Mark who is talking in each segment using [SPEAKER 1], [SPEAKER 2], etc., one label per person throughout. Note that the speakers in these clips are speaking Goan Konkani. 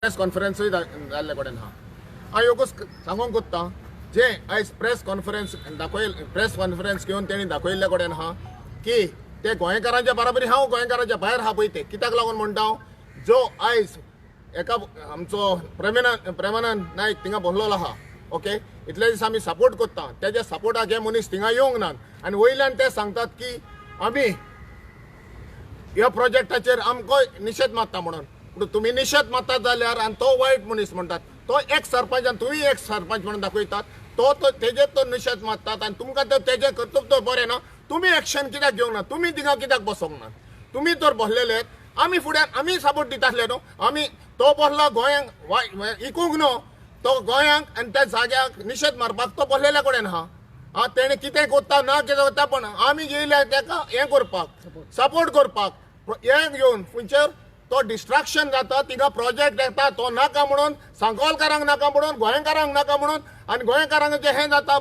[SPEAKER 1] प्रेस कॉन्फरन्सूय जाल्ले कडेन आहा. हांव एकूच सांगूंक कोत्ता, जे आयज प्रेस कॉन्फरन्स दाखयल, प्रेस कॉन्फरन्स घेवन तेणी दाखयल्ले कडेन आहा की ते गोंयकारांच्या बराबरी हांव गोंयकारांच्या भायर आहा पळय ते. कित्याक लागून म्हणटा हांव, जो आयज एका आमचो प्रेमानंद नायक थिंगा बसलेलो आहा, ओके, इतले दीस आमी सपोर्ट करता, तेज्या सपोर्टाक हे मनीस थिंगा येवंक नात आनी वयल्यान ते सांगतात की आमी ह्या प्रोजेक्टाचेर आमकां निशेध मारता म्हणून. पूण तुमी निशेध मारतात जाल्यार आनी तो वायट मनीस म्हणटात, तो एक सरपंच आनी तुमी एक सरपंच म्हणून दाखयतात, तो तो तेजेर तो निशेध मारतात आनी तुमकां तो तेजें कर्तृत्व तो बरें ना. तुमी एक्शन कित्याक घेवंक ना? तुमी थिंगा कित्याक बसोंक ना? तुमी तर बसलेले, आमी फुड्यान आमी सपोर्ट दिता आसले न्हू. आमी तो बसलो गोंयांक इकूंक न्हू, तो गोंयांक आनी त्या जाग्याक निशेध मारपाक तो बसलेल्या कडेन आहा. आं, तेणें कितें करता ना कितें करता, पण आमी येयल्या तेका हें करपाक, सपोर्ट करपाक. हें घेवन खंयचेर तो डिस्ट्रक्शन जाता, थिंगा प्रोजेक्ट येता तो नाका म्हणून, सांकवालकारांक नाका म्हणून, गोंयकारांक नाका म्हणून, आनी गोंयकारांक जें हें जाता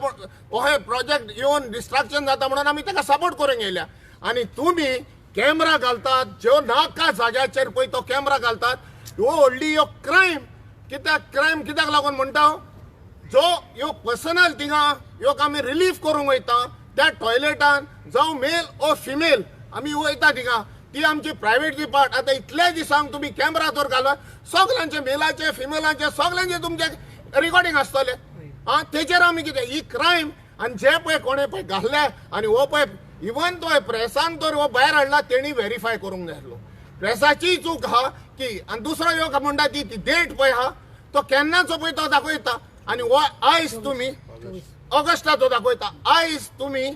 [SPEAKER 1] हें प्रोजेक्ट येवन डिस्ट्रक्शन जाता म्हणून आमी ताका सपोर्ट करूंक येयल्या. आनी तुमी कॅमरा घालतात ज्यो नाका जाग्याचेर पळय तो कॅमरा घालतात, ह्यो व्हडली ह्यो क्रायम. कित्याक क्रायम कित्याक लागून म्हणटा हांव, जो ह्यो पर्सनल थिंगा ह्यो आमी रिलीफ करूंक वयता त्या टॉयलेटान, जावं मेल ओ फिमेल आमी वयता थिंगा, ती आमची प्रायवेट पार्ट. आतां इतले दिसांक तुमी कॅमरा तर घालत, सगल्यांचे मेलाचे फिमेलाचे सगल्यांचे तुमचे रिकॉर्डिंग आसतले. आं, तेचेर आमी कितें ही क्रायम. आनी जे पळय कोणें पळय घातले आनी हो पळय इवन तो प्रेसान तर हो भायर हाडला, तेणी व्हेरीफाय करूंक जाय आसलो. प्रेसाचीय चूक आहा की. आनी दुसरो ह्यो म्हणटा ती डेट पळय आहा, तो केन्नाचो पळय तो दाखयता आनी हो आयज तुमी ऑगस्टाचो दाखयता. आयज तुमी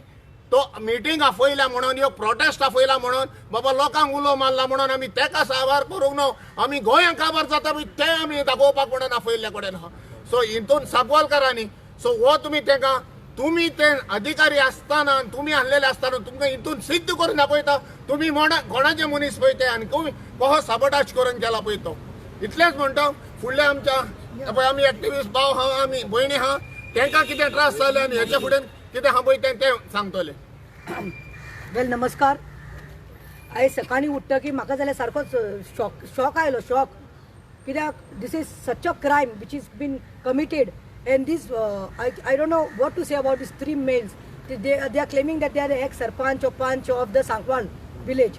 [SPEAKER 1] तो मिटींग आपयल्या म्हणून, ह्यो प्रोटेस्ट आपयला म्हणून, बाबा लोकांक उलो मारला म्हणून आमी तेका साबार करूंक न्हू, आमी गोंयांक काबार जाता पळय ते आमी दाखोवपाक म्हणून आपयल्ल्या कडेन आहा. सो हितून सांकवालकारांनी, सो हो तुमी तेका, तुमी ते अधिकारी आसतना, तुमी आहलेले आसतना तुमकां हितून सिद्ध करून दाखयता तुमी कोणाचे मनीस पळय ते आनी तुमी कसो साबोटाज करून केला पळय तो. इतलेंच म्हणटा. फुडल्या आमच्या पळय आमी एक्टिविस्ट भाव आहा, आमी भयणी आहा, तांकां कितें त्रास जाले आनी हेच्या फुडें कितें आहा पळय तें ते सांगतले.
[SPEAKER 2] वेल, नमस्कार. आयज सकाळीं उठ्ठकीर म्हाका जाल्यार सारकोच शॉक आयलो, शॉक. कित्याक this is such a crime which is been committed and this I don't know what to say about this three males. They are claiming that they are ex sarpanch or panch of the Sankwal village.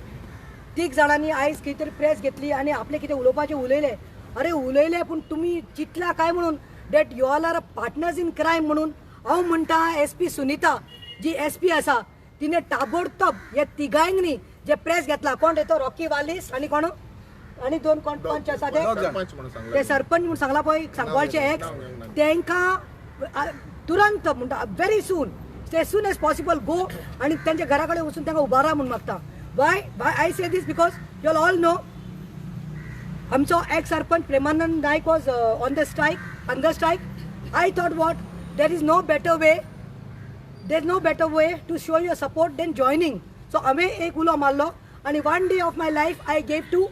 [SPEAKER 2] तीग जाणांनी आयज कितें तरी प्रेस घेतली आनी आपलें कितें उलोवपाचें उलयले. अरे उलयले, पूण तुमी चिंतला काय म्हणून that you all are partners in crime म्हणून? हांव म्हणटा, S P Sunita G S P आसा, तिणे ताबडतोब हे तिगांक न्ही जे प्रेस घेतला, कोण रे तो रॉकी वालीस आनी कोण आनी दोन कोण पंच आसा ते.
[SPEAKER 1] सरपंच म्हणून सांगला.
[SPEAKER 2] ते सरपंच म्हणून सांगला पळय सांकवाळचे एक्स, तेंकां तुरंत म्हणटा, very soon, as soon as possible go आनी तेंच्या घरा कडेन वचून तांकां उबारा म्हूण मागता. Why I say this? Because you all know आमचो ex sarpanch Premanand Naik was on the strike, hunger strike. I thought what there is no better way, there is no better way to show your support than joining. So हांवें एक उलो मारलो आनी one day of my life I gave to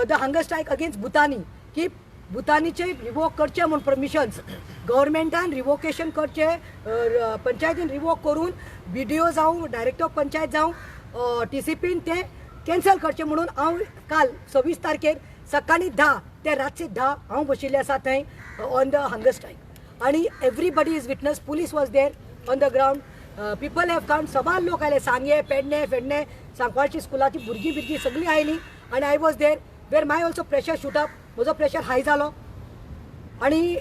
[SPEAKER 2] the hunger strike against Bhutani, की भुतानीचे रिवोक करचे म्हूण परमिशन्स, गव्हर्मेंटान रिवोकेशन करचे, पंचायतीन रिवोक करून बी डी ओ जावं, डायरेक्टर ऑफ पंचायत जावं, टी सी पीन ते कॅन्सल करचे म्हणून हांव काल 26 तारखेर सकाळी 10 ते रातचे 10 हांव बशिल्लें आसा थंय ऑन the hunger strike. आनी everybody is witness. Police was there on the ground, people have come, सबार लोक आयले, सांगे, पेडणे, फेडणे, सांकवाळची स्कुलाची भुरगीं बिरगीं सगळीं आयलीं आनी I was there where my also pressure shoot up. म्हजो प्रेशर हाय जालो आनी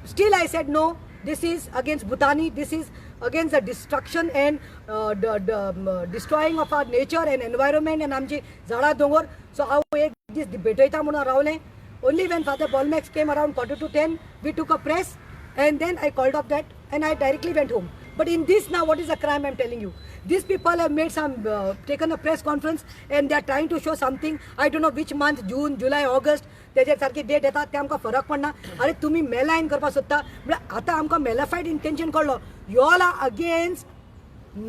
[SPEAKER 2] still I said no, this is against Bhutani, this is against the destruction and destroying of our nature and environment and आमची झाडां दोंगर. सो हांव एक दीस भेटयता म्हणून रावलें. Only when Father Bolmax came around 9:45, we took a press and then I called off that and I directly went home. But in this now, what is the crime, I'm telling you? These people have made some, taken a press conference and they are trying to show something. I don't know which month, June, July, August, तेजेर सारकी डेट येता ते आमकां फरक पडना. अरे तुमी मेलायन करपाक सोदता म्हळ्यार आतां आमकां मेलाफायड intention कळ्ळो. You all are against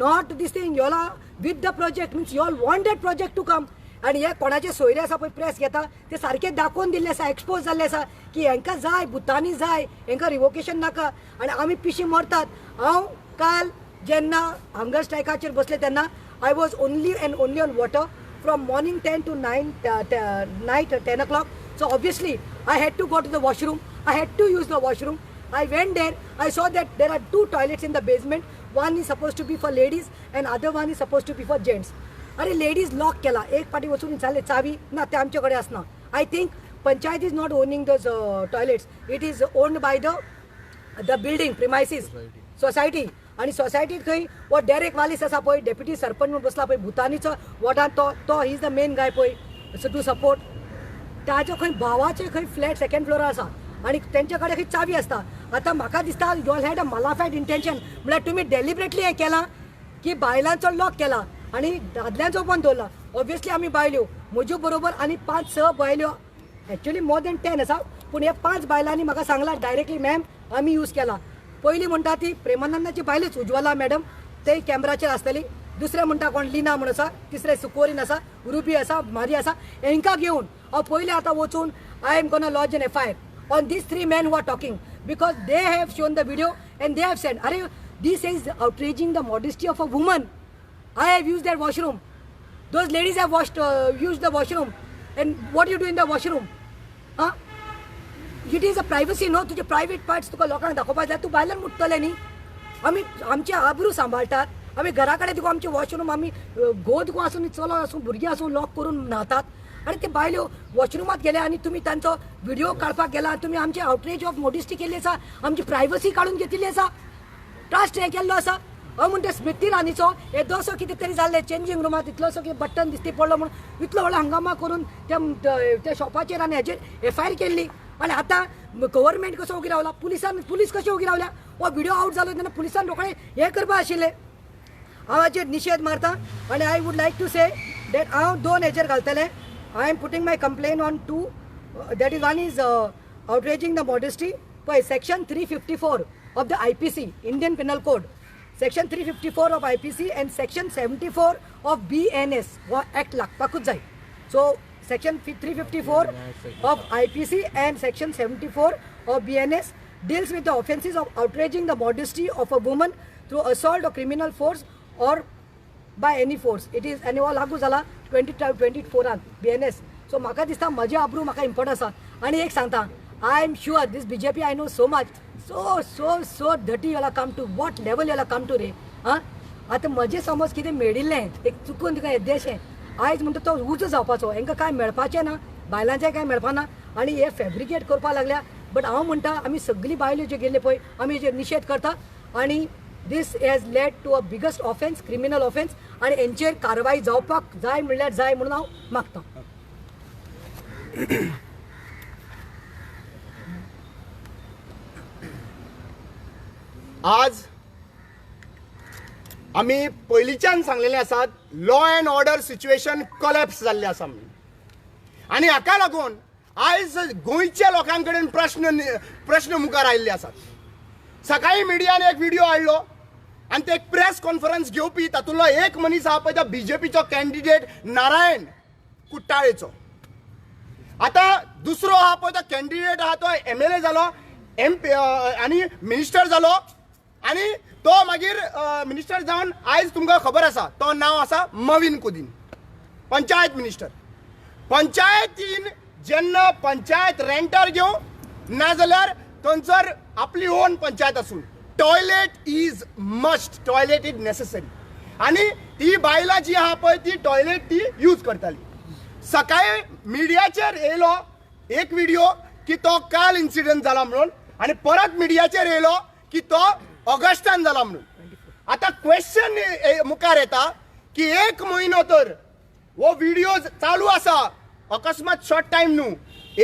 [SPEAKER 2] not this thing, you all are with the project, means you all want that project to come. आनी हे कोणाचे सोयरे आसा पळय प्रेस घेता, ते सारके दाखोवन दिल्ले आसा, एक्सपोज जाल्ले आसा की हेंकां जाय भुतानी जाय, हेंकां रिवोकेशन नाका आनी आमी पिशी मरतात. हांव काल जेन्ना हंगर स्ट्रायकाचेर बसले तेन्ना I was only and only on water from morning 10 to 9, night 10 o'clock. So obviously I had to go to the washroom, I had to use the washroom. I went there, I saw that there are 2 toilets in the basement. One is supposed to be for ladies and other one is supposed to be for gents. अरे लेडीज लॉक केला, एक पाटी वचून विचारले चावी ना ते आमचे कडेन आसना. I think panchayat is not owning those toilets, it is owned by the building premises society. आनी सोसायटीत खंय हो डेरेक वालीस आसा पळय, डेप्युटी सरपंच म्हूण बसला पळय भुतानीचो वॉर्डान, तो he is the main guy पळय टू सपोर्ट. ताजो खंय भावाचे खंय फ्लॅट सेकंड फ्लोरार आसा आनी तेंच्या कडेन खंय चावी आसता. आतां म्हाका दिसता you all had a malafide intention, म्हळ्यार तुमी डेलिबरेटली हें केलां की बायलांचो लॉक केला आनी दादल्यांचो पण दवरला. ऑब्वियसली आमी बायल्यो म्हज्यो बरोबर आनी 5-6 बायल्यो, एक्चुअली मोर देन 10 आसा, पूण ह्या 5 बायलांनी म्हाका सांगलां डायरेक्टली मॅम आमी यूज केला. पयली म्हणटा ती प्रेमानंदाची बायलूच उज्वला मॅडम, ते कॅमेराचेर आसतली. दुसरें म्हणटा कोण लिना म्हूण आसा, तिसरें सुकोरीन आसा, रुबी आसा, मारी आसा. हेंकां घेवन हांव पयलीं आतां वचून I am gonna lodge an FIR on these 3 men who are talking because they have shown the video and they have said, "Arey, this is outraging the modesty of a woman. I have used that washroom. Those ladies have used the washroom. And what do you do in the washroom? Huh? It is a privacy, no? तुझे private parts तुका लोकांक दाखोवपाक जाय, तूं बायलांक मुट्टलें न्ही. आमी आमचे आबरू सांबाळटात, आमी घरा कडेन तुका आमचे वॉशरूम आमी घोव तुका आसूं चलो आसूं भुरगीं आसूं लॉक करून न्हातात आनी ते बायल्यो वॉशरुमात गेले आनी तुमी तांचो व्हिडिओ काडपाक गेला आनी तुमी आमचे आउटरेज ऑफ मोडिस्टी केल्ली आसा, आमची प्रायवसी काडून घेतिल्ली आसा, ट्रस्ट हें केल्लो आसा. हांव म्हणटा स्मृती इराणीचो येदोसो कितें तरी जाल्लें चेंजींग रुमांत इतलोसो कितें बटन दिसती पडलो म्हणून इतलो व्हडलो हंगामा करून त्या शॉपाचेर आनी हेजेर एफ I R केल्ली. आनी आतां गव्हर्मेंट कसो ओगी रावला, पुलिसान पुलीस कशें ओगी रावल्या. हो व्हिडिओ आवट जालो तेन्ना पुलिसान रोखडे हें करपा आशिल्लें. हांव हाचेर निशेध मारता आनी I would like to say that हांव 2 हेजेर घालतलें. I am putting my complaint on 2, that is one is outraging the modesty पळय section 354 of the IPC, Indian Penal Code, section 354 of IPC and section 74 of BNS हो एक्ट लागपाकूच जाय. So section 354 of IPC and section 74 of BNS deals with the offences of outraging the modesty of a woman through assault or criminal force or by any force. It is आनी हो लागू जाला 2024 BNS. सो म्हाका दिसता म्हजे आब्रू म्हाका इम्पोर्टंट आसा. आनी एक सांगता, I am sure this BJP I know so much, so so so dirty you all come to, what level you all come to रे. आं आतां म्हजें समज कितें मेळिल्लें एक चुकून तुका येदेशें आयज म्हणटा तो उजो जावपाचो, हेंकां कांय मेळपाचें ना, बायलांचें कांय मेळपाना आनी हे फेब्रिकेट करपाक लागल्या. बट हांव म्हणटा आमी सगळीं बायल्यो ज्यो गेल्यो पळय आमी हेजेर निशेध करता आनी this has led to a biggest offence, criminal offence, आनी हेंचेर कारवाय जावपाक जाय म्हणल्यार जाय म्हणून हांव मागता.
[SPEAKER 3] आज आमी पयलींच्यान सांगलेलें आसात law and order situation collapse जाल्लें आसा म्हणून, आनी हाका लागून आयज गोंयच्या लोकां कडेन प्रश्न मुखार आयिल्ले आसात. सकाळी मिडियान एक व्हिडिओ हाडलो आनी ते एक प्रेस कॉन्फरन्स घेवपी तातूंतलो एक मनीस आहा पळय तो बीजेपीचो कॅन्डिडेट नारायण कुट्टाळेचो. आतां दुसरो आहा पळय तो कॅन्डिडेट आहा तो MLA जालो, MP आनी मिनिस्टर जालो, आनी तो मागीर मिनिस्टर जावन आयज तुमकां खबर आसा तो नांव आसा मवीन कुदीन, पंचायत मिनिस्टर. पंचायतीन जेन्ना पंचायत रेंटार घेवं नाजाल्यार थंयसर आपली ओन पंचायत आसून toilet is must, toilet is necessary. आनी ती बायलां जी आहा पळय ती टॉयलेट ती यूज करताली. सकाळी मिडियाचेर येयलो एक व्हिडिओ की तो काल इन्सिडंट जाला म्हणून, आनी परत मिडियाचेर येयलो की तो ऑगस्टान जाला म्हणून. आतां क्वेश्चन मुखार येता की एक म्हयनो तर हो व्हिडिओ चालू आसा, अकस्मात शॉर्ट टायम न्हू,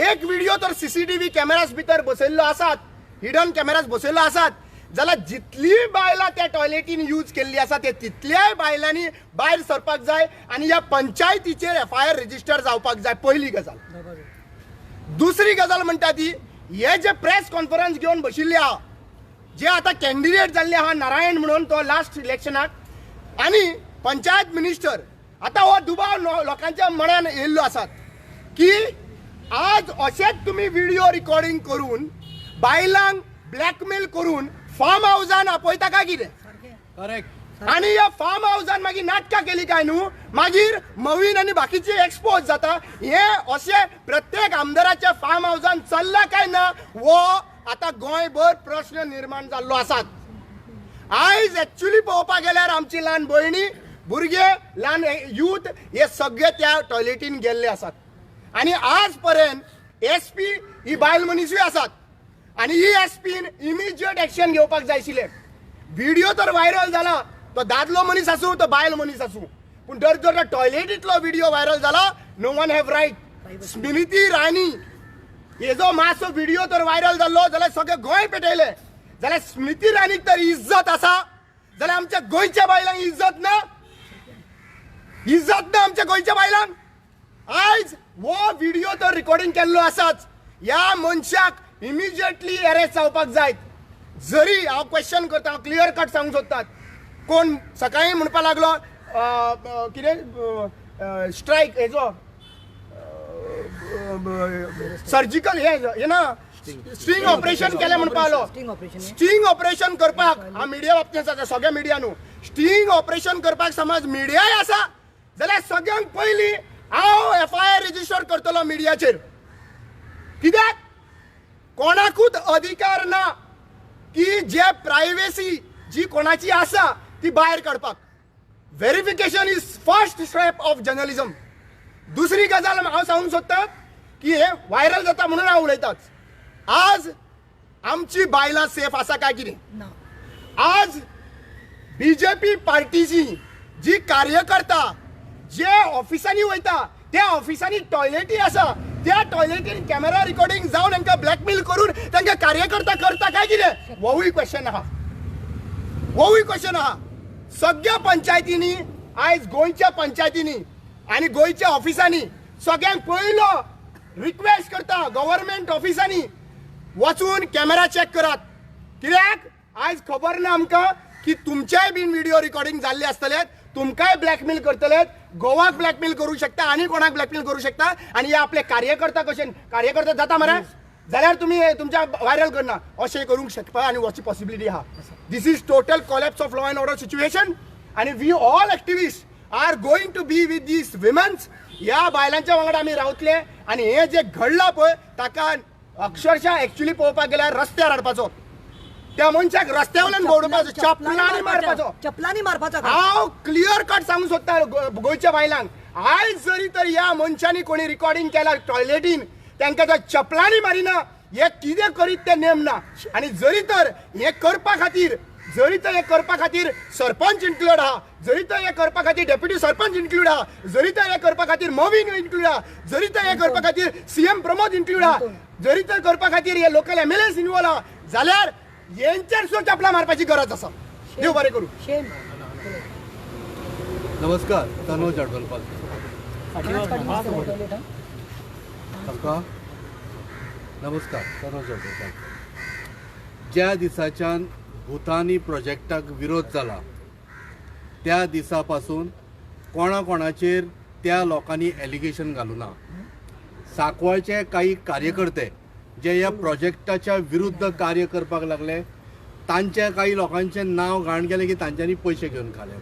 [SPEAKER 3] एक व्हिडिओ तर CCTV cameras भितर बसयल्लो आसात, हिडन कॅमेराज बसयल्लो आसात, जाल्यार जितली बायलां त्या टॉयलेटीन यूज केल्ली आसा ते तितल्याय बायलांनी भायर सरपाक जाय आनी ह्या पंचायतीचेर FIR register जावपाक जाय, पयली गजाल. दुसरी गजाल म्हणटा ती हे जे प्रेस कॉन्फरन्स घेवन बशिल्ले आहा, जे आतां कॅन्डिडेट जाल्ले आहा नारायण म्हणून तो लास्ट इलेक्शनाक आनी पंचायत मिनिस्टर, आतां हो दुबाव लोकांच्या मनान येयल्लो आसात की आज अशेंच तुमी व्हिडिओ रिकॉर्डिंग करून बायलांक ब्लॅकमेल करून फार्म हावजान आपयता काय कितें.
[SPEAKER 4] करेक्ट.
[SPEAKER 3] आनी ह्या फार्म हावजान मागीर नाटकां केली काय न्हू, मागीर मवीन आनी बाकीचे एक्सपोज जाता. हे अशें प्रत्येक आमदाराच्या फार्म हावजान चल्ला काय ना हो आतां गोंयभर प्रश्न निर्माण जाल्लो आसात. आयज एक्चुली पळोवपाक गेल्यार आमची ल्हान भयणी, भुरगे, ल्हान यूथ हे सगळे त्या टॉयलेटीन गेल्ले आसात. आनी आज पर्यंत एस पी ही बायल मनीसूय आसात आनी ही एस पीन इमिजिएट एक्शन घेवपाक जाय आशिल्लें. व्हिडिओ तर व्हायरल जाला, तो दादलो मनीस आसूं तो बायल मनीस आसूं, पूण जर जर टॉयलेटींतलो व्हिडिओ व्हायरल जाला, no one have right. Smriti Irani हेजो मातसो व्हिडिओ तर व्हायरल जाल्लो जाल्यार सगळें गोंय पेटयलें. जाल्यार स्मृती इराणीक तर इज्जत आसा, जाल्यार आमच्या गोंयच्या बायलांक इज्जत ना, इज्जत ना आमच्या गोंयच्या बायलांक. आयज हो व्हिडिओ तर रिकॉर्डिंग केल्लो आसाच, ह्या मनशाक इमिजिएटली अरेस्ट जावपाक जाय. जरी हांव क्वेश्चन करता, हांव क्लियर कट सांगूंक सोदतात, कोण सकाळीं म्हणपाक लागलो कितें स्ट्रायक हेजो सर्जिकल हे ना स्टिंग ऑपरेशन केलें म्हणपाक लागलो. स्टिंग ऑपरेशन करपाक हांव मिडिया बाबतींत आसा, सगळ्या मिडिया न्हू, स्टिंग ऑपरेशन करपाक समज मिडियाय आसा जाल्यार सगळ्यांक पयलीं हांव एफआयआर रजिस्टर करतलो मिडियाचेर. कित्याक कोणाकूच अधिकार ना की जे प्रायवेसी जी कोणाची आसा ती भायर काडपाक. Verification is first step of journalism. दुसरी गजाल हांव सांगूंक सोदता की हे व्हायरल जाता म्हणून हांव उलयताच. आज आमची बायलां सेफ आसा काय कितें? आज बीजेपी पार्टीची जी कार्यकर्ता जे ऑफिसांनी वयता त्या ऑफिसांनी टॉयलेटी आसा, त्या टॉयलेटीन कॅमेरा रिकॉर्डिंग जावन तांकां ब्लॅकमेल करून तांकां कार्यकर्ता करता काय कितें? होवूय क्वेश्चन आहा, होवूय क्वेश्चन आहा. सगळ्या पंचायतींनी आयज गोंयच्या पंचायतींनी आनी गोंयच्या ऑफिसांनी सगळ्यांक पयलो रिक्वेस्ट करता, गव्हर्मेंट ऑफिसांनी वचून कॅमेरा चॅक करात. कित्याक आयज खबर ना आमकां की तुमचेय बीन व्हिडिओ रिकॉर्डिंग जाल्ले आसतले, तुमकांय ब्लॅकमेल करतले, गोवाक ब्लॅकमेल करूं शकता आनी कोणाक ब्लॅकमेल करूं शकता. आनी हे आपले कार्यकर्ता कशें कार्यकर्ता जाता मरे जाल्यार तुमी तुमच्या व्हायरल करना अशें करूंक शकता आनी वची पॉसिबिलिटी आहा. This is total collapse of law and order situation आनी we all activist are going to be with these womens. ह्या बायलांच्या वांगडा आमी रावतले आनी हें जें घडलां पळय ताका अक्षरशः एक्चुली पळोवपाक गेल्यार रस्त्यार हाडपाचो, त्या मनशाक रस्त्या वयल्यान भोंवडपाचो, चपलांनी मारपाचो,
[SPEAKER 2] चपलांनी मारपाचो.
[SPEAKER 3] हांव क्लियर कट सांगूंक सोदता गोंयच्या बायलांक, आयज जरी तर ह्या मनशांनी कोणी रिकॉर्डिंग केला टॉयलेटीन तांकां जर चपलांनी मारिना, हे कितें करीत तें नेम ना. आनी जरी तर हें करपा खातीर, जरी तर हें करपा खातीर सरपंच इन्क्लूड आहा, जरी तर हें करपा खातीर डेप्युटी सरपंच इन्क्लूड आहा, जरी तर हें करपा खातीर मवीन इन्क्लूड आहा, जरी तर हें करपा खातीर सीएम प्रमोद इन्क्लूड आहा, जरी तर करपा खातीर हे लोकल एमएलएस इन्वॉल्व आहा, जाल्यार हेंचेर सुद्दां चपलां मारपाची गरज आसा. देव बरें करूं.
[SPEAKER 4] नमस्कार, तनोज आडवलपाल. नमस्कार, तनोज आडवलपाल. ज्या दिसाच्यान भूतानी प्रोजेक्टाक विरोध जाला त्या दिसा पासून कोणा कोणाचेर त्या लोकांनी एलिगेशन घालूना. सांकवाळचे काही कार्यकर्ते जे ह्या प्रोजेक्टाच्या विरुद्ध कार्य करपाक लागले तांचे काही लोकांचें नांव घाण केलें की तांच्यांनी पयशे घेवन खाले.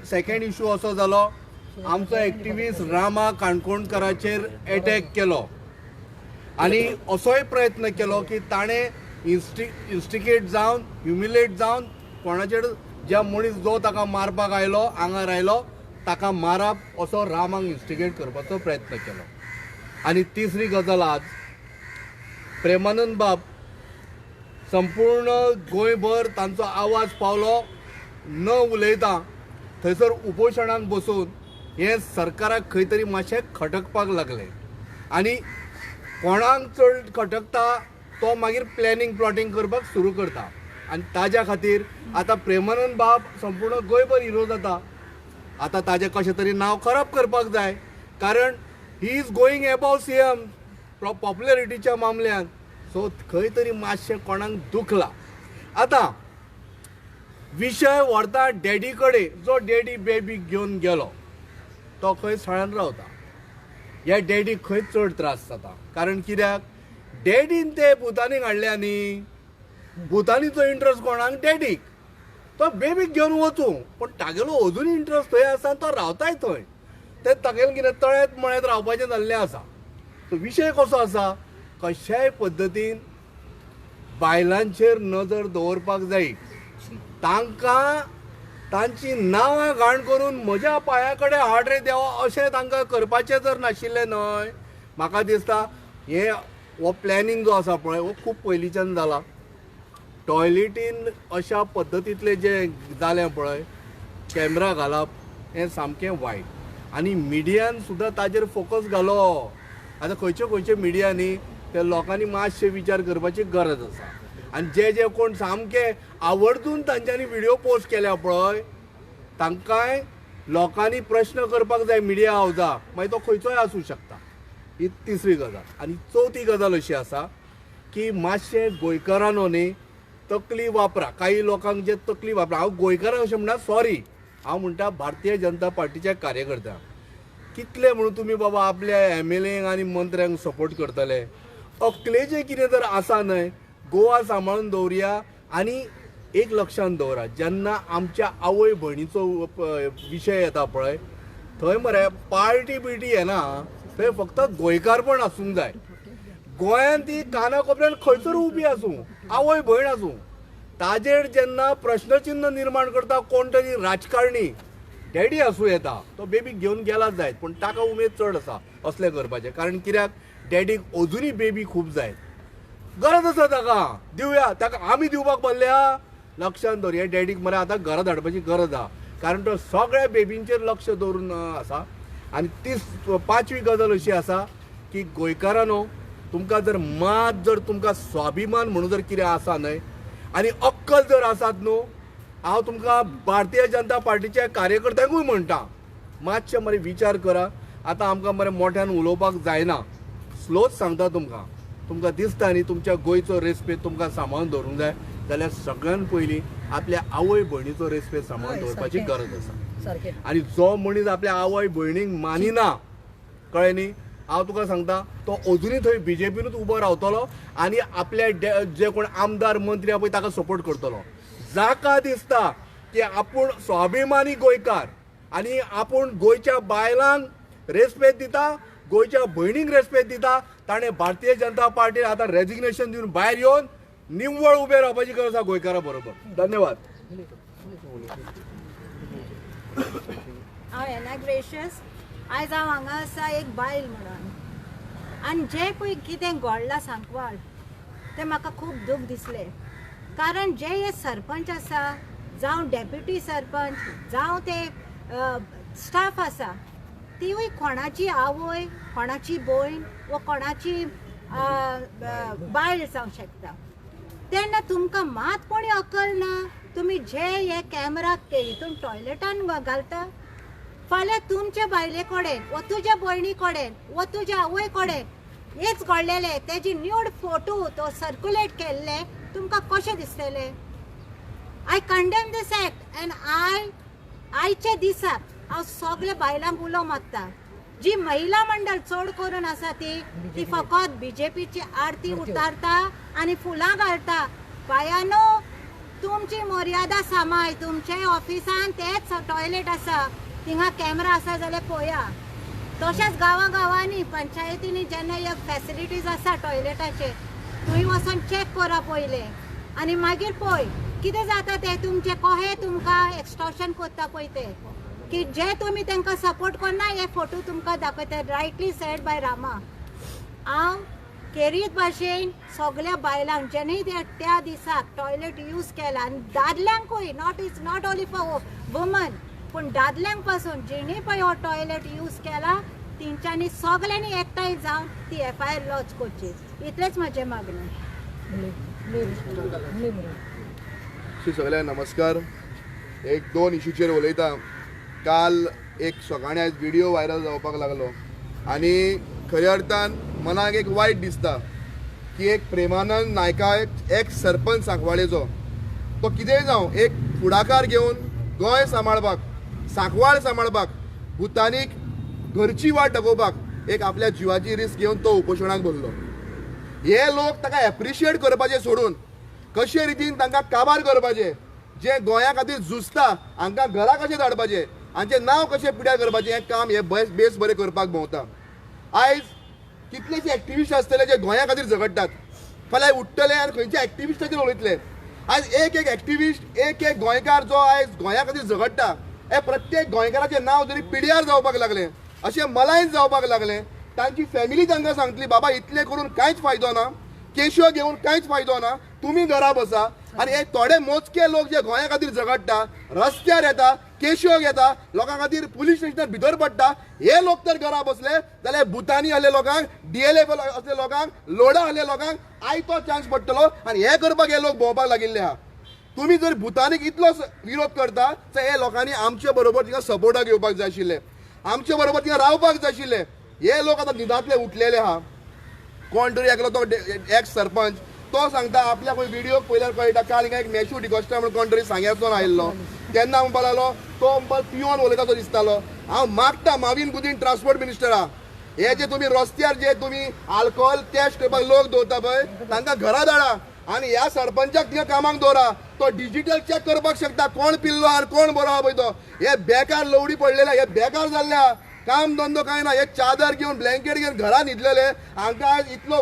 [SPEAKER 4] सेकंड इशू असो जालो, आमचो एक्टिविस्ट रामा काणकोणकराचेर एटॅक केलो आनी असोय प्रयत्न केलो की ताणें इन्स्टिगेट जावन ह्युमिलेट जावन कोणाचेर ज्या मनीस जो ताका मारपाक आयलो आंगार आयलो ताका मारप असो रामाक इन्स्टिगेट करपाचो प्रयत्न केलो. आनी तिसरी गजाल, आज प्रेमानंद बाब संपूर्ण गोंयभर तांचो आवाज पावलो न उलयता थंयसर उपोशणाक बसून हें सरकाराक खंय तरी मातशें खटकपाक लागलें आनी कोणाक चड खटकता तो मागीर प्लॅनिंग प्लॉटिंग करपाक सुरू करता आनी ताज्या खातीर आतां प्रेमानंद बाब संपूर्ण गोंयभर हिरो जाता. आतां ताजें कशें तरी नांव खराब करपाक जाय, कारण he is going above CM पॉप्युलरिटीच्या मामल्यान. सो खंय तरी मातशें कोणाक दुखलां. आतां विशय व्हरता डॅडी कडेन, जो डॅडी बेबीक घेवन गेलो तो खंय सळान रावता. ह्या डॅडीक खंय चड त्रास जाता, कारण कित्याक डॅडीन ते भुतानीक हाडले आनी भुतानीचो इंट्रस्ट कोणाक, डॅडीक. तो बेबीक घेवन वचूं, पूण तागेलो अजून इंट्रस्ट थंय आसा आनी तो रावताय थंय. ते तागेलें कितें तळ्यांत मळ्यांत रावपाचें जाल्लें आसा. सो विशय कसो आसा, कशाय पद्दतीन बायलांचेर नजर दवरपाक जाय. तांकां तांची नांवां घाण करून म्हज्या पांया कडेन हाड रे देवा अशें तांकां करपाचें जर नाशिल्लें न्हय, म्हाका दिसता हें हो प्लॅनिंग जो आसा पळय हो खूब पयलींच्यान जाला. टॉयलेटीन अशा पद्दतींतलें जें जालें पळय, कॅमरा घालप हें सामकें वायट. आनी मिडियान सुद्दां ताजेर फोकस घालो. आतां खंयचे खंयचे मिडियांनी ते लोकांनी मातशे विचार करपाची गरज आसा. आनी जे जे कोण सामके आवर्जून तांच्यांनी व्हिडियो पोस्ट केल्या पळय, तांकांय लोकांनी प्रश्न करपाक जाय मिडिया हावजा, मागीर तो खंयचोय आसूं शकता. ही तिसरी गजाल. आनी चवथी गजाल अशी आसा की मातशें गोंयकारांनो न्ही तकली वापरा. काही लोकांक जे तकली वापरा, हांव गोंयकारांक अशें म्हणटा, सॉरी, हांव म्हणटा भारतीय जनता पार्टीच्या कार्यकर्त्यांक. कितले म्हणून तुमी बाबा आपल्या एम एल एंक आनी मंत्र्यांक सपोर्ट करतले? अकलेचें कितें जर आसा न्हय, गोवा सांबाळून दवरया. आनी एक लक्षांत दवरा, जेन्ना आमच्या आवय भयणीचो विशय येता पळय, थंय मरे पार्टी बिर्टी येना, थंय फक्त गोंयकारपण आसूंक जाय. गोंयांत ती काना कोपऱ्यान खंयसर उबी आसूं, आवय भयण आसूं, ताजेर जेन्ना प्रश्नचिन्ह निर्माण करता कोण तरी राजकारणी, डॅडी आसूं येता, तो बेबीक घेवन गेला जायत, पूण ताका उमेद चड आसा असलें करपाचें. कारण कित्याक डॅडीक अजुनूय बेबी खूब जाय, गरज आसा ताका, दिवया ताका, आमी दिवपाक बसल्या. लक्षांत दवर, हे डॅडीक मरे आतां घरा धाडपाची गरज आहा, कारण तो सगळ्या बेबींचेर लक्ष दवरून आसा. आनी तीस पांचवी गजाल अशी आसा की गोंयकारांनो, तुमकां जर मात जर तुमकां स्वाभिमान म्हणून जर कितें आसा न्हय आनी अक्कल जर आसात न्हू, हांव तुमकां भारतीय जनता पार्टीच्या कार्यकर्त्यांकूय म्हणटा, मातशें मरे विचार करा. आतां आमकां मरे मोठ्यान उलोवपाक जायना, स्लोच सांगता तुमकां. तुमकां दिसता न्ही तुमच्या गोंयचो रेस्पेद तुमकां सांबाळून दवरूंक जाय जाल्यार सगळ्यान पयलीं आपल्या आवय भयणीचो रेस्पेद सांबाळून दवरपाची गरज आसा. आनी जो मनीस आपल्या आवय भयणीक मानिना, कळ्ळें न्ही, हांव तुका सांगता, तो अजुनूय थंय बीजेपीनूच उबो रावतलो आनी आपल्या जे कोण आमदार मंत्री आहा पळय ताका सपोर्ट करतलो. जाका दिसता की आपूण स्वाभिमानी गोंयकार आनी आपूण गोंयच्या बायलांक रेस्पेद दिता, गोंयच्या भयणींक रेस्पेद दिता, ताणें भारतीय जनता पार्टीन आतां रेजिग्नेशन दिवन भायर येवन निव्वळ उबे रावपाची गरज आसा गोंयकारां बरोबर. धन्यवाद.
[SPEAKER 5] हांव एना ग्रेशियस. आयज हांव हांगा आसा एक बायल म्हणून, आनी जें पळय कितें घडलां सांकवाळ तें म्हाका खूब दूख दिसलें. कारण जे हे सरपंच आसा, जावं डेप्युटी सरपंच, जावं ते स्टाफ आसा, तिवूय कोणाची आवय, कोणाची भयण वा कोणाची बायल जावंक शकता. तेन्ना तुमकां मात कोणी अकल ना, तुमी जे हे कॅमरा हितून टॉयलेटान घालता, फाल्यां तुमच्या बायले कडेन वा तुज्या भयणी कडेन वा तुज्या आवय कडेन हेच घडलेलें, तेजी न्यूड फोटो तो सर्क्युलेट केल्ले तुमकां कशें दिसतलें? I condemn this act and I आयच्या दिसाक हांव सगल्या बायलांक उलो मारता, जी महिला मंडळ चड करून आसा ती ती फकत बीजेपीची आरती उतारता आनी फुलां घालता. बायानो, तुमची मर्यादा सांबाळ. तुमचे ऑफिसान तेच टॉयलेट आसा, थिंगा कॅमरा आसा जाल्यार पळया. तशेंच गांवां गांवांनी पंचायतींनी जेन्ना हे फॅसिलिटीज आसा टॉयलेटाचे, थंय वचोन चॅक करा पयलें आनी मागीर पळय कितें जाता तें. तुमचें कहें तुमकां एक्स्टॉर्शन करता पळय ते, की जे तुमी तांकां सपोर्ट करना हे फोटो तुमकां दाखयता. रायटली सेड बाय रामा. हांव केरीत भाशेन सगल्या बायलांक जेणी त्या दिसाक टॉयलेट यूज केला, आनी दादल्यांकूय, not is not only for woman, पूण दादल्यांक पासून जेणी पळय हो टॉयलेट यूज केला तेंच्यांनी सगल्यांनी एकठांय जावन ती एफ I R lodge करची, इतलेंच म्हजें मागणें.
[SPEAKER 6] सगळ्यांक नमस्कार. एक दोन इशूचेर उलयता. काल एक सकाळी आयज व्हिडिओ व्हायरल जावपाक लागलो आनी खऱ्या अर्थान मनाक एक वायट दिसता की एक प्रेमानंद नायका एक सरपंच सांकवाळेचो, तो कितेंय जावं एक फुडाकार घेवन गोंय सांबाळपाक, सांकवाळ सांबाळपाक, भुतानीक घरची वाट दाखोवपाक एक आपल्या जिवाची रिस्क घेवन तो उपोशणाक बसलो. हे लोक ताका एप्रिशिएट करपाचें सोडून कशे रितीन तांकां काबार करपाचें जे गोंया खातीर झुजता हांकां घरा कशें धाडपाचें, हांचें नांव कशें पिड्यार करपाचें हें काम हे बेस बरें करपाक भोंवता. आयज कितलेशे एक्टिविस्ट आसतले जे गोंया खातीर झगडटात, फाल्यां उठ्ठले आनी खंयच्या एक्टिविस्टाचेर उलयतले. आयज एक एक एक्टिविस्ट, एक एक गोंयकार जो आयज गोंया खातीर झगडटा, हे प्रत्येक गोंयकाराचें नांव जरी पिड्यार जावपाक लागलें, अशें मलायन जावपाक लागलें, तांची फॅमिली तांकां सांगतली बाबा इतलें करून कांयच फायदो ना, केशो घेवन कांयच फायदो ना, तुमी घरा बसा. आनी हे थोडे मोजके लोक जे गोंया खातीर झगडटा, रस्त्यार येता, केशो घेता, लोकां खातीर पुलीस स्टेशनार भितर पडटा, हे लोक तर घरा बसले जाल्यार भुतानी आहले लोकांक, DLF असले लोकांक, लोडा आहले लोकांक आयतो चान्स पडटलो आनी हे करपाक हे लोक भोंवपाक लागिल्ले आहा. तुमी जर भुतानीक इतलो विरोध करता जाल्यार हे लोकांनी आमचे बरोबर तिका सपोर्टाक येवपाक जाय आशिल्ले, आमचे बरोबर तिका रावपाक जाय आशिल्ले. हे लोक आतां न्हिदांतले उठलेले आहा. कोण तरी एकलो तो एक्स सरपंच तो सांगता आपल्या खंय व्हिडियो पळयल्यार कळटा, काल हिंगा एक मेशू डिकॉस्टा म्हणून कोण तरी सांग्याचो आयिल्लो, तेन्ना म्हणपाक लागलो तो म्हणपाक पियोन उलयता तो दिसतालो. हांव मागता मावीन गुदीन ट्रान्सपोर्ट मिनिस्टरा, हे जे तुमी रस्त्यार जे तुमी आल्कोहोल टेस्ट करपाक लोक दवरता पळय तांकां घरा धाडा आनी ह्या सरपंचाक थिंगा कामाक दवरा, तो डिजिटल चॅक करपाक शकता कोण पिल्लो आनी कोण बरो आहा पळय तो. हे बेकार लवडी पडलेले, हे बेकार जाल्ले आहा, काम धंदो कांय ना, हे चादर घेवन ब्लँकेट घेवन घरा न्हिदलेले. हांकां आयज इतलो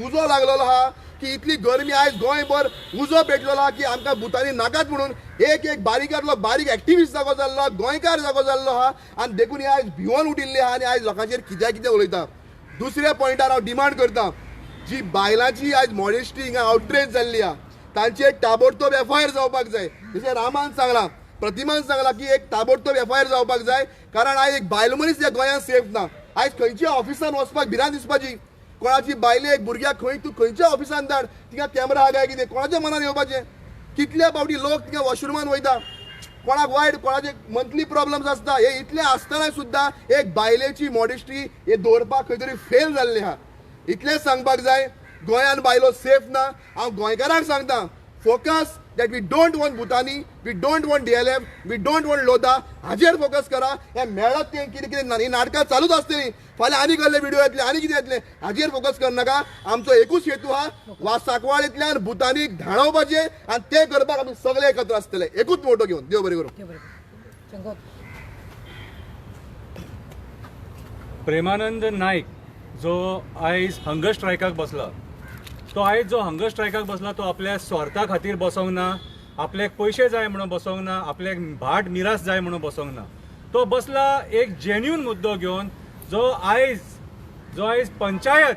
[SPEAKER 6] उजो लागलेलो आहा की इतली गरमी आयज गोंयभर उजो पेटलेलो आहा की आमकां भुतानी नाकात म्हणून एक एक बारीकांतलो बारीक एक्टिविस्ट जागो जाल्लो, गोंयकार जागो जाल्लो आहा आनी देखून हे आयज भिवन उठिल्ले आहा आनी आयज लोकांचेर कित्या कितें उलयता. दुसऱ्या पॉयंटार हांव डिमांड करता, जी बायलांची आयज मॉडेस्टी हिंगा आउटरेज जाल्ली आहा तांचेर ताबडतोब FIR जावपाक जाय. जशें रामान सांगलां, प्रतिमान सांगलां की एक ताबडतोब FIR जावपाक जाय, कारण आयज एक बायल मनीस ह्या गोंयांत सेफ ना. आयज खंयच्या ऑफिसान वचपाक भिरांत दिसपाची, कोणाची बायलेक भुरग्याक खंय तूं खंयच्या ऑफिसान धाड, तिका कॅमेरा आहा काय कितें, कोणाच्या मनान येवपाचें. कितल्या फावटी लोक तिका वॉशरुमान वयता, कोणाक वायट कोणाचे मंथली प्रॉब्लम्स आसता, हे इतलें आसतना सुद्दां एक बायलेची मॉडेस्टी हे दवरपाक खंय तरी फेल जाल्लें आहा. इतलेंच सांगपाक जाय, गोंयांत बायलो सेफ ना. हांव गोंयकारांक सांगता, focus that we don't want Bhutani, we don't want DLF, we don't want Lodha, हाजेर फोकस करा. हे मेळत तें कितें कितें ना, ही नाटकां चालूच आसतली, फाल्यां आनी कसले व्हिडियो येतले आनी कितें येतलें, हाजेर फोकस करनाका. आमचो एकूच हेतू आहा, वा सांकवाळेंतल्यान भुतानीक धाडोवपाचें आनी तें करपाक आमी सगळे एकत्र आसतले, एकूच मोटो घेवन. देव बरें करूं.
[SPEAKER 7] प्रेमानंद नायक जो आयज हंगर स्ट्रायकाक बसला, तो आयज जो हंगर स्ट्रायकाक बसला तो आपल्या स्वार्था खातीर बसोंक ना, आपल्याक पयशे जाय म्हणून बसोंक ना, आपल्याक भाट मिरास जाय म्हणून बसोंक ना, तो बसला एक जेन्युन मुद्दो घेवन जो आयज पंचायत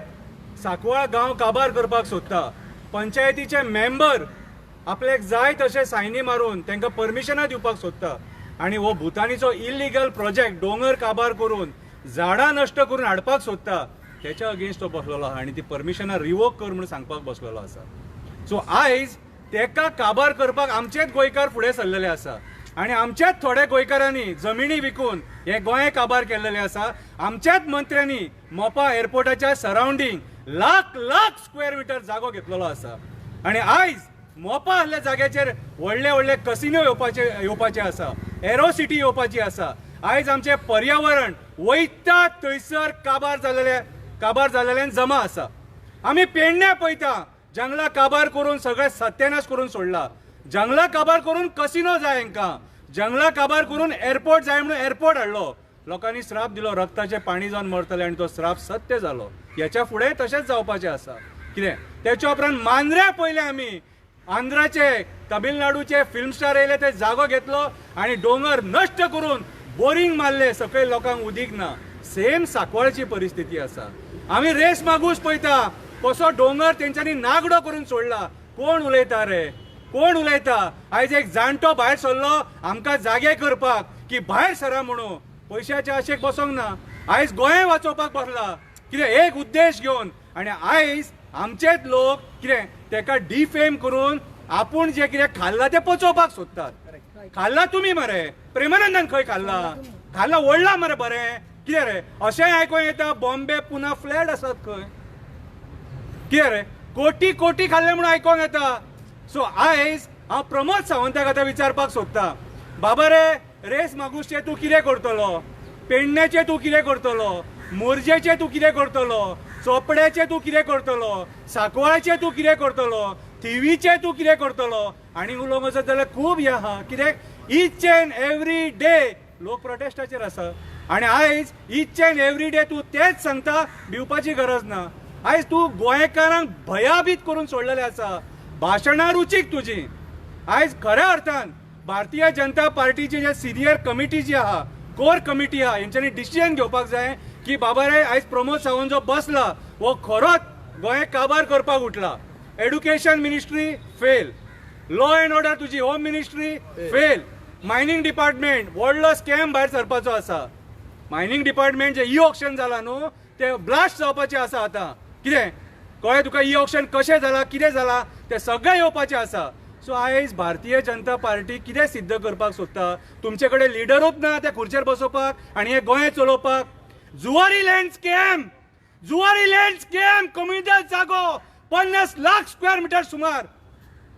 [SPEAKER 7] सांकवाळ गांव काबार करपाक सोदता. पंचायतीचे मेंबर आपल्याक जाय तशे सायनी मारून तांकां परमिशनां दिवपाक सोदता आनी हो भुतानीचो इलिगल प्रोजेक्ट दोंगर काबार करून झाडां नश्ट करून हाडपाक सोदता, त्याच्या अगेन्स्ट तो बसलेलो आहा आनी ती परमिशनां रिवोक कर म्हणून सांगपाक बसलेलो आसा. सो आयज तेका काबार करपाक आमचेच गोंयकार फुडें सरलेले आसा आनी आमच्याच थोड्या गोंयकारांनी जमिनी विकून हे गोंय काबार केल्लेले आसा. आमच्याच मंत्र्यांनी मोपा एअरपोर्टाच्या surrounding lakh lakh square metre जागो घेतलेलो आसा आनी आयज मोपा आहल्या जाग्याचेर व्हडले व्हडले कसिनो येवपाचे आसा, एरो सिटी येवपाची आसा. आयज आमचें पर्यावरण वयता थंयसर काबार जाल्ल्यान जमा आसा. आमी पेडण्या पळयता जंगलां काबार करून सगळें सत्यानाश करून सोडला. जंगलां काबार करून कसिनो जाय हांकां, जंगलां काबार करून एअरपोर्ट जाय म्हणून एअरपोर्ट हाडलो. लोकांनी श्राप दिलो, रक्ताचें पाणी जावन मरतलें आनी तो श्राप सत्य जालो. ह्याच्या फुडें तशेंच जावपाचें आसा. कितें तेच्या उपरांत मांद्र्या पळयलें आमी, आंध्राचे तमिळनाडूचे फिल्म स्टार येयले, ते जागो घेतलो आनी दोंगर नश्ट करून बोरींग मारले, सकयल लोकांक उदीक ना. सेम सांकवाळची परिस्थिती आसा. आमी रेस मागूस पळयता कसो दोंगर तेंच्यांनी नागडो करून सोडला. कोण उलयता रे, कोण उलयता? आयज एक जाणटो भायर सरलो आमकां जागे करपाक की भायर सरा म्हणून, पयशाच्या आशेक बसोंक ना. आयज गोंय वाचोवपाक बसला कितें एक उद्देश घेवन आनी आयज आमचेच लोक कितें तेका डिफेम करून आपूण जें कितें खाल्लां तें पचोवपाक सोदतात. खाल्लां तुमी मरे, प्रेमानंदान खंय खाल्लां? खाल्लां ओडलां मरे बरें कितें रे? अशेंय आयकोंक येता बॉम्बे पुना फ्लॅट आसात खंय, कितें रे? कोटी कोटी खाल्ले म्हणून आयकोंक येता. सो आयज हांव प्रमोद सावंताक आतां विचारपाक सोदता, बाबा रे रेस मागुशचें तूं कितें करतलो, पेडण्याचें तूं कितें करतलो, मोरजेचें तूं कितें करतलो, चोपड्याचें तूं कितें करतलो, सांकवाळचें तूं कितें करतलो, थिवीचें तूं कितें करतलो? आनी उलोवंक वचत जाल्यार खूब हें आहा. कित्याक इच एंड एवरी डे लोक प्रोटेस्टाचेर आसा आनी आयज इच एंड एवरी डे तूं तेंच सांगता, भिवपाची गरज ना. आयज तूं गोंयकारांक भयाभीत करून सोडलेलें आसा. भाशणां रुचीक तुजी. आयज खऱ्या अर्थान भारतीय जनता पार्टीची जे सिनियर कमिटी जी आहा, कोर कमिटी आहा, हेंच्यांनी डिसिजन घेवपाक जाय की बाबा रे आयज प्रमोद सावंत जो बसला हो खरोच गोंय काबार करपाक उठला. Education ministry fail, law and order तुजी home ministry fail, mining department व्हडलो स्कॅम भायर सरपाचो आसा. मायनींग डिपार्टमेंट जे ई ऑक्शन जाला न्हू ते ब्लास्ट जावपाचें आसा. आतां कितें कळ्ळें तुका? ई ऑक्शन कशें जाला कितें जाला तें सगळें येवपाचें आसा. सो आयज भारतीय जनता पार्टी कितें सिद्ध करपाक सोदता? तुमचे कडेन लिडरूच ना त्या खुर्चेर बसोवपाक आनी हें गोंय चलोवपाक. Zuari land scam, Zuari land scam, Comunidade जागो 50 लाख स्क्वेअर मिटर सुमार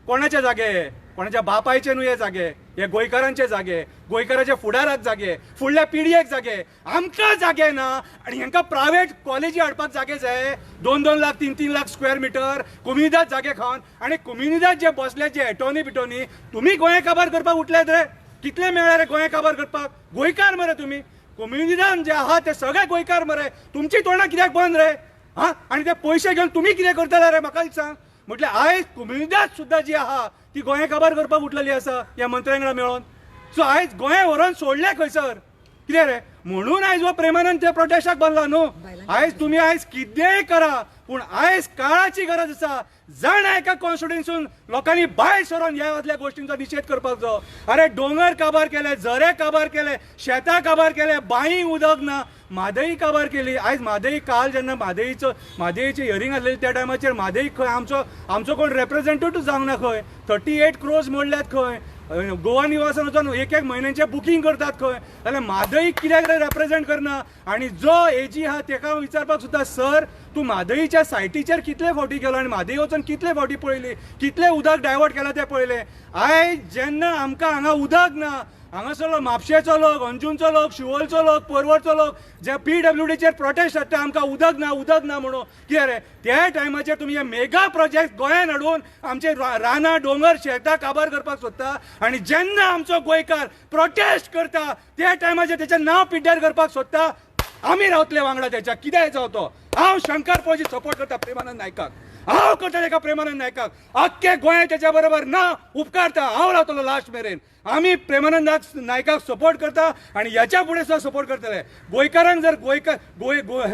[SPEAKER 7] कोणाचे जागे? कोणाच्या बापायचे न्हू हे जागे, हे गोंयकारांचे जागे, गोंयकाराच्या फुडाराक जागे, फुडल्या पिढयेक जागे. आमकां जागे ना आनी हांकां प्रायवेट कॉलेजी हाडपाक जागे जाय. 2-2 लाख 3-3 लाख स्क्वेअर मिटर कोमुनिदाद जागे खावन. आनी कोमुनिदाद जे बसले जे एटोनी बिटोनी, तुमी गोंय काबार करपाक उठल्यात रे? कितले मेळ्ळे रे गोंय काबार करपाक? गोंयकार मरे तुमी. कोमुनिदाद जे आहा ते सगळे गोंयकार मरे. तुमची तोंडां कित्याक बंद रे? हा, आनी ते पयशे घेवन तुमी कितें करतले रे म्हाका सांग. म्हटल्यार आयज कोमुनिदाद सुद्दां जी आहा ती गोंय काबार करपाक उठलेली आसा ह्या मंत्र्यांक मेळोन. सो आयज गोंय व्हरोन सोडलें खंयसर कितें रे? म्हणून आयज हो प्रेमानंद त्या प्रोटेस्टाक बसला न्हू. आयज तुमी आयज कितेंय करा पूण आयज काळाची गरज आसा. जाणा एका कॉन्स्टिट्युएन्सीन लोकांनी भायर सरोन ह्या असल्या गोश्टींचो निशेध करपाक जायो. अरे दोंगर काबार केले, झरे काबार केले, शेतां काबार केले, बांय उदक ना, म्हादई काबार केली. आयज म्हादई काल जेन्ना म्हादईची हियरींग आसलेली त्या टायमाचेर म्हादई खंय आमचो कोण रेप्रेझेंटेटिव्ह जावंक ना खंय. 38 क्रोर्स मोडल्यात खंय. गोवा निवासान वचोन एक एक म्हयन्याचें बुकींग करतात खंय. जाल्यार म्हादई कित्याक रेप्रेझेंट करना? आनी जो एजी आहा तेका विचारपाक सुद्दां, सर तूं म्हादईच्या सायटीचेर कितले फावटी गेलो आनी म्हादई वचोन कितले फावटी पळयली, कितले उदक डायवर्ट केलां तें पळयलें. आयज जेन्ना आमकां हांगा उदक ना, हांगासरलो म्हापशेचो लोक, अंजुनचो लोक, शिवोलचो लोक, परवरचो लोक जे PWDचेर प्रोटेस्ट हाडटा आमकां उदक ना उदक ना म्हणून, कितें रे? त्या टायमाचेर तुमी हे मेगा प्रोजेक्ट गोंयान हाडून आमचे रानां दोंगर शेतां काबार करपाक सोदता. आनी जेन्ना आमचो गोंयकार प्रोटेस्ट करता त्या टायमाचेर तेचें नांव पिड्ड्यार करपाक सोदता. आमी रावतले वांगडा तेच्या, कितें जावं तो. हांव शंकर पळजी सपोर्ट करता प्रेमानंद नायकाक, हांव करता तेका प्रेमानंद नायकाक. आख्खे गोंय तेच्या बरोबर ना उपकारता, हांव रावतलो लास्ट मेरेन. आमी प्रेमानंद नायकाक सपोर्ट करता आनी ह्याच्या फुडें सुद्दां सपोर्ट करतले. गोंयकारांक जर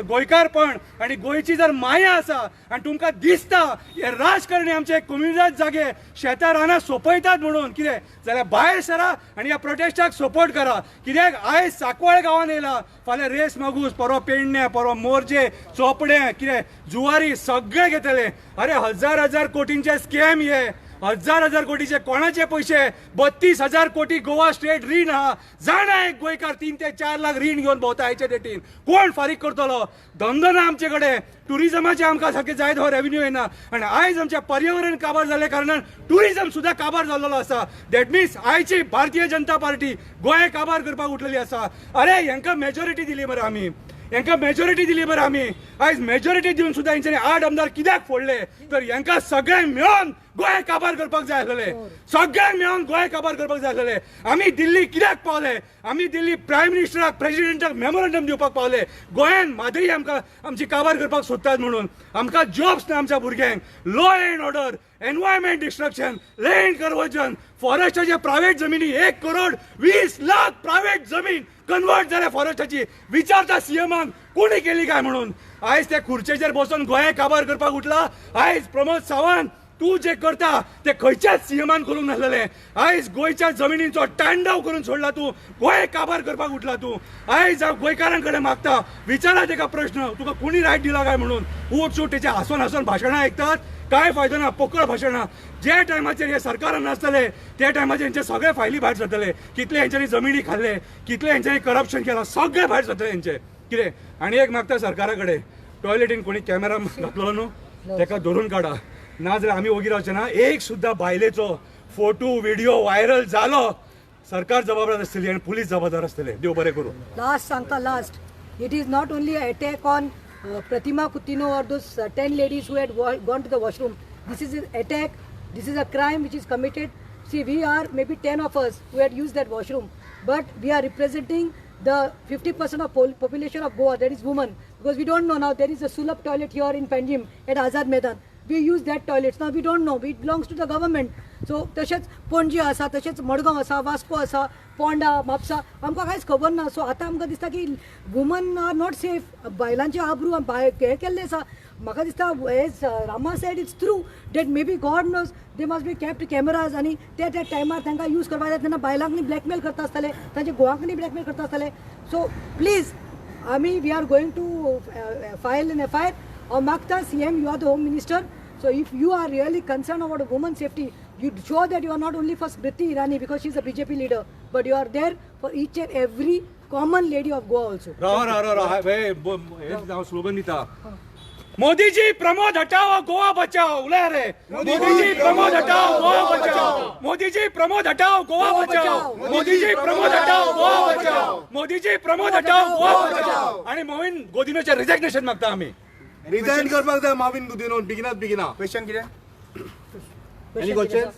[SPEAKER 7] गोंयकारपण आनी गोंयची जर माया आसा आनी तुमकां दिसता हे राजकारणी आमचे कोमुनिदाद जागे शेतां रानां सोंपयतात म्हणून कितें जाल्यार भायर सरा आनी ह्या प्रोटेस्टाक सपोर्ट करा. कित्याक आयज सांकवाळ गांवान येयला, फाल्यां रेस मागूस, परवा पेडणे, परवा मोरजे, चोपडें, कितें जुवारी सगळे घेतले. अरे हजार हजार कोटींचे स्कॅम हे, हजार हजार कोटीचे कोणाचे पैसे? 32,000 कोटी गोवा स्टेट रीण आहा. जाणा एक गोंयकार 3 ते 4 लाख रीण घेवन भोंवता आयच्या डेटीन. कोण फारीक करतलो? धंदो ना आमचे कडेन, टुरिजमाचे आमकां सारकें जाय तो रेवेन्यू येना. आनी आयज आमचें पर्यावरण काबार जाल्ल्या कारणान टुरिजम सुद्दां काबार जाल्लो आसा. That means आयची भारतीय जनता पार्टी गोंय काबार करपाक उठलेली आसा. अरे हेंकां मेजॉरिटी दिली मरे आमी, हेंकां मेजॉरिटी दिली बरं आमी. आयज मेजॉरिटी दिवन सुद्दां हेंच्यांनी 8 आमदार कित्याक फोडले? तर हेंकां सगळ्यांक मेळोन गोंय काबार करपाक जाय आसलेले, सगळ्यांक मेळोन गोंय काबार करपाक जाय आसलेले. आमी दिल्ली कित्याक पावले? आमी दिल्ली प्रायम मिनिस्टराक, प्रेजिडेंटाक मेमोरंडम दिवपाक पावले. गोंयान म्हादई आमकां आमची काबार करपाक सोदतात म्हणून. आमकां जॉब्स ना आमच्या भुरग्यांक. Law and order, environment destruction, land conversion, फॉरेस्टाचे private जमिनी 1,20,00,000 प्रायव्हेट जमीन कन्वर्ट जाल्या फॉरेस्टाची. विचारता सीएमाक कोणी केली काय म्हणून. आयज त्या खुर्चेचेर बसून गोंय काबार करपाक उठला. आयज प्रमोद सावंत तूं जे करता ते खंयच्याच सीएमान करूंक नासलेले. आयज गोंयच्या जमिनीचो तांडव करून सोडला तूं, गोंय काबार करपाक उठला तूं. आयज हांव गोंयकारां कडेन मागता, विचारा तेका प्रश्न, तुका कोणी रायट दिला काय म्हणून. उठ सूट तेचे हांसून हांसून भाशणां आयकतात, काय फायदो ना, पोकळ भाशणां. ज्या टायमाचेर हे सरकारान नासतले त्या टायमाचेर हेंचे सगळे फायली भायर सरतले. कितले हेंच्यांनी जमिनी खाल्ले, कितले हेंच्यांनी करप्शन केलां, सगळे भायर सरतले हेंचे कितें. आनी एक मागता सरकारा कडेन, टॉयलेटीन कोणी कॅमेरा घातलो न्हू तेका धरून काडा, ना जाल्यार आमी ओगी रावचे ना. एक सुद्दां बायलेचो फोटो व्हिडिओ व्हायरल जालो, सरकार जबाबदार आसतली आनी पुलीस जबाबदार आसतले. देव बरें करूं.
[SPEAKER 2] लास्ट सांगता, last. It is not only attack on Pratima Coutinho or those 10 ladies who had gone to the washroom. This is an attack This is a crime which is committed. See, we are maybe 10 of us who had used that washroom, but we are representing the 50% of population of Goa, that is women, because we don't know now there is a Sulabh toilet here in Panjim at Azad Maidan. We use that toilets. Now we don't know, it belongs to the government. So तशेंच पणजी आसा, तशेंच मडगांव आसा, वास्को आसा, पोंडा, म्हापसा, आमकां कांयच खबर ना. सो आतां आमकां दिसता की वुमन are not safe. बायलांचे आब्रू हें केल्लें आसा. म्हाका दिसता as Rama said, it's true that maybe God knows they must be kept cameras आनी ते त्या टायमार तांकां यूज करपाक जाय. तेन्ना बायलांक न्ही ब्लॅकमेल करता आसतले, तांच्या घोवांक न्ही ब्लॅकमेल करता आसतले. सो प्लीज आमी we are going to file an FIR. हांव मागता CM, you are the home minister, so if you are really concern about woman safety, you show that you are not only for Smriti Irani because she is a BJP leader, but you are there for each and every common lady of Goa also.
[SPEAKER 7] राव राव राव राव, हे स्लोगन दिता. मोदीजी प्रमोद हटाओ गोवा बचाओ. उलय रे. मोदीजी प्रमोद हटाओ गोवा बचाओ. मोदीजी प्रमोद हटाओ गोवा बचाओ. मोदीजी प्रमोद हटाओ गोवा बचाओ. मोदीजी प्रमोद हटाओ गोवा बचाओ. आणि मोविन गोदिनोचे रिझिग्नेशन मागता आमी.
[SPEAKER 4] रिझायन करपाक जाय माविन गुदिनो बेगिनात बेगिना.
[SPEAKER 3] क्वेश्चन कितें?
[SPEAKER 4] Any questions?